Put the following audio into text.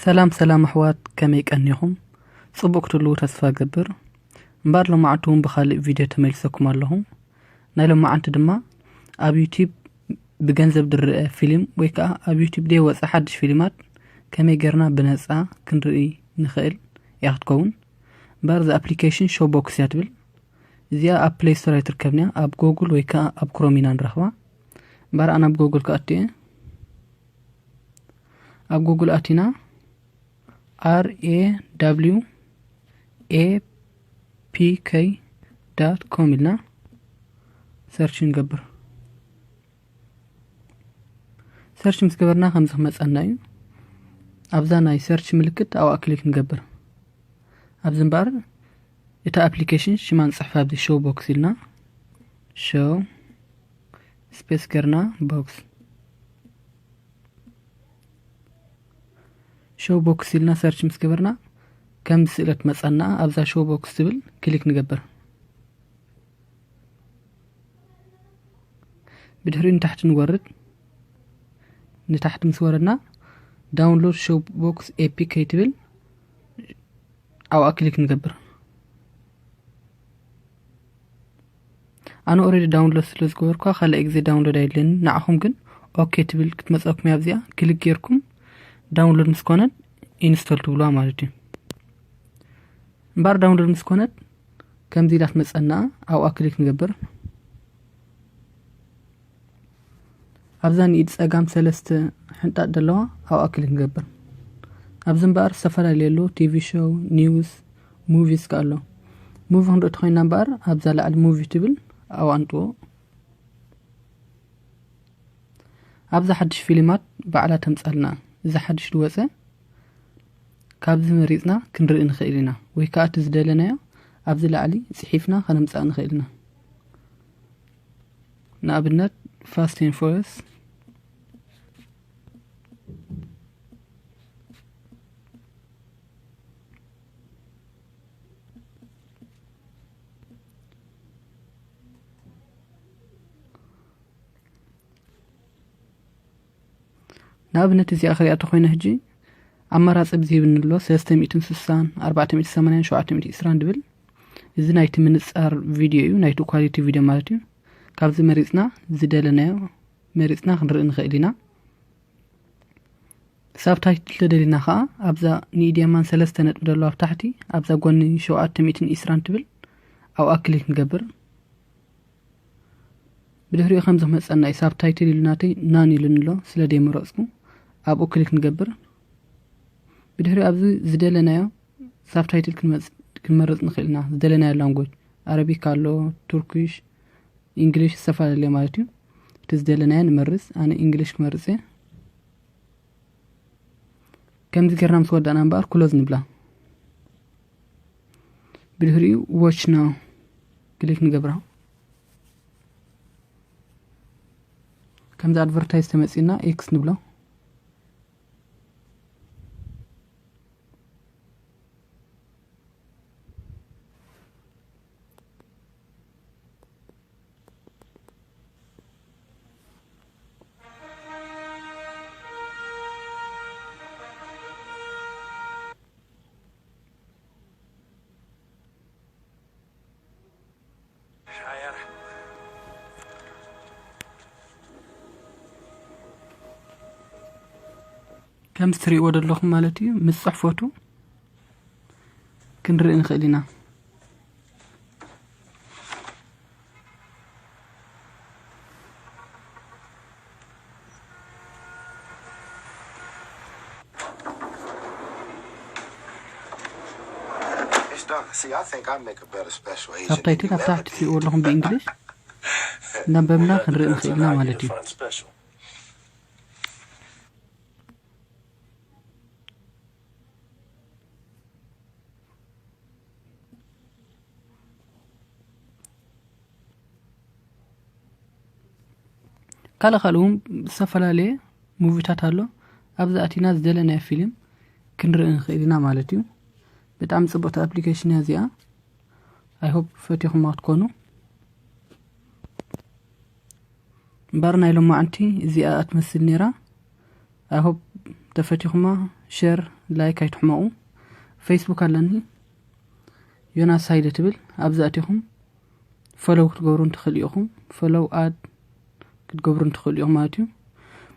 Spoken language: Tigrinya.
ሰላም ሰላም ኣሕዋት፣ ከመይ ቀኒኹም? ጽቡቕ ክትህልዉ ተስፋ እገብር። እምበኣር ሎማዓንቲ እውን ብኻልእ ቪድዮ ተመሊሰኩም ኣለኹ። ናይ ሎማዓንቲ ድማ ኣብ ዩቲዩብ ብገንዘብ ዝረአ ፊልም ወይ ከኣ ኣብ ዩቲዩብ ዘይወጸ ሓድሽ ፊልማት ከመይ ጌርና ብነጻ ክንርኢ ንኽእል እያ ክትከውን። እምበኣር እዛ ኣፕሊኬሽን ሾው ቦክስ እያ ትብል። እዚኣ ኣብ ፕሌይ ስቶር ኣይትርከብን እያ። ኣብ ጎግል ወይ ከኣ ኣብ ክሮም ኢና ንረኽባ። እምበኣር ኣነ ኣብ ጎግል ክኣቱ እየ። ኣብ ጎግል ኣቲና R A W A P K dot com ኢልና ሰርች ንገብር። ሰርች ምስ ገበርና ከምዚ ክመጸና እዩ። ኣብዛ ናይ ሰርች ምልክት ኣብኣ ክሊክ ንገብር። ኣብዚ እምበኣር እታ ኣፕሊኬሽን ሽማ ንጽሕፋ ኣብዚ ሾው ቦክስ ኢልና፣ ሾው ስፔስ ገርና ቦክስ። ሾው ቦክስ ኢልና ሰርች ምስ ገበርና ከም ስእለት መጻና ኣብዛ ሾው ቦክስ ትብል ክሊክ ንገብር። ብድሕሪኡ ንታሕቲ ንወርድ። ንታሕቲ ምስ ወረድና ዳውንሎድ ሾው ቦክስ ኤ ፒ ኬ ትብል ኣብኣ ክሊክ ንገብር። ኣነ ኦልሬዲ ዳውንሎድ ስለ ዝገበርኳ ካልኣይ ግዜ ዳውንሎድ ኣይድልየኒ። ንዓኹም ግን ኦኬ ትብል ክትመጸኩም እያ። ኣብዚኣ ክሊክ ጌርኩም ዳውንሎድ ምስ ኮነት ኢንስቶል ትብሉዋ ማለት እዩ። እምበኣር ዳውንሎድ ምስ ኮነት ከምዚ ኢላ ትመጸና ኣብኣ ክሊክ ንገብር። ኣብዛ ንኢድ ጸጋም ሰለስተ ሕንጣጥ ዘለዋ ኣብኣ ክሊክ ንገብር። ኣብዚ እምበኣር ዝተፈላለየ ኣሎ፣ ቲቪ ሾው፣ ኒውስ፣ ሙቪስ ከኣ ኣሎ። ሙቪ ክንርኢ ተኾይንና እምበኣር ኣብዛ ላዕሊ ሙቪ ትብል ኣብኣ ንጥዎ። ኣብዛ ሓድሽ ፊልማት ባዕላ ተምጻልና። እዚ ሓድሽ ዝወጸ ካብዚ መሪጽና ክንርኢ ንኽእል ኢና፣ ወይ ከኣ እቲ ዝደለናዮ ኣብዚ ላዕሊ ጽሒፍና ከነምጽኣ ንኽእል ኢና። ንኣብነት ፋስት ኤንድ ፎረስ። ንኣብነት እዚኣ ክሪኣ ተኾይነ ሕጂ ኣማራጺ ብዚ ሂብኒ ኣሎ፣ ሰለስተ ሚእትን ስሳን፣ ኣርባዕተ ሚእትን ሰማንያን፣ ሸውዓተ ሚእትን ዕስራን ድብል። እዚ ናይቲ ምንጻር ቪድዮ እዩ፣ ናይቲ ኳሊቲ ቪድዮ ማለት እዩ። ካብዚ መሪጽና ዝደለናዮ መሪጽና ክንርኢ ንኽእል ኢና። ሳብታይትል ተደሊና ኸኣ ኣብዛ ንኢድ የማን ሰለስተ ነጥቢ ደሎ ኣብ ታሕቲ ኣብዛ ጎኒ ሸውዓተ ሚእትን ዕስራን ትብል ኣብኣ ክሊክ ንገብር። ብድሕሪኡ ከምዚ ክመጸና እዩ። ሳብታይትል ኢሉ ናተይ ናን ኢሉኒ ኣሎ፣ ስለ ደይመረጽኩ ኣብኡ ክሊክ ንገብር። ብድሕሪኡ ኣብዚ ዝደለናዮ ሳብታይትል ክንመጽ-፣ ክንመርጽ ንኽእል ኢና። ዝደለናዮ ላንጉጅ፣ ኣረቢክ ኣሎ፣ ቱርኪሽ፣ ኢንግሊሽ፣ ዝተፈላለየ ማለት እዩ። እቲ ዝደለናዮ ንመርጽ። ኣነ ኢንግሊሽ ክመርጽ እየ። ከምዚ ጌርና ምስ ወዳእና እምበኣር ክሎዝ ንብላ። ብድሕሪኡ ዎች ናው ክሊክ ንገብራ። ከምዚ ኣድቨርታይዝ ተመጺና ኤክስ ንብሎ። ከም እትሪእዎ ዘለኹም ማለት እዩ፣ ምስ ጽሕፈቱ ክንርኢ ንኽእል ኢና። It's done. See, I think I make a better special agent than ሳብታይትል you ኣብ ever ታሕቲ did. ትሪእዎ ኣለኹም ብእንግሊሽ እናንበብና ክንርኢ ንኽእል ኢና ማለት እዩ። ካልእ ካልእ እውን ዝተፈላለየ ሙቪታት ኣሎ። ኣብዚ ኣቲና ዝደለናዮ ፊልም ክንርኢ ንኽእል ኢና ማለት እዩ። ብጣዕሚ ጽብቕቲ ኣፕሊኬሽን እያ እዚኣ። I hope ፈቲኹማ ክትኮኑ። እምበር ናይ ሎማዓንቲ እዚኣ እያ ትመስል ነይራ። I hope ተፈቲኹማ ሸር ላይክ ኣይትሕመቑ። ፌስቡክ ኣለኒ ዮናስ ሃይለ ትብል፣ ኣብዚ ኣቲኹም ፈሎው ክትገብሩ እንትኽእሉ ኢኹም። ፈሎው ኣድ ክትገብሩ እንትኽእሉ ኢኹም ማለት እዩ።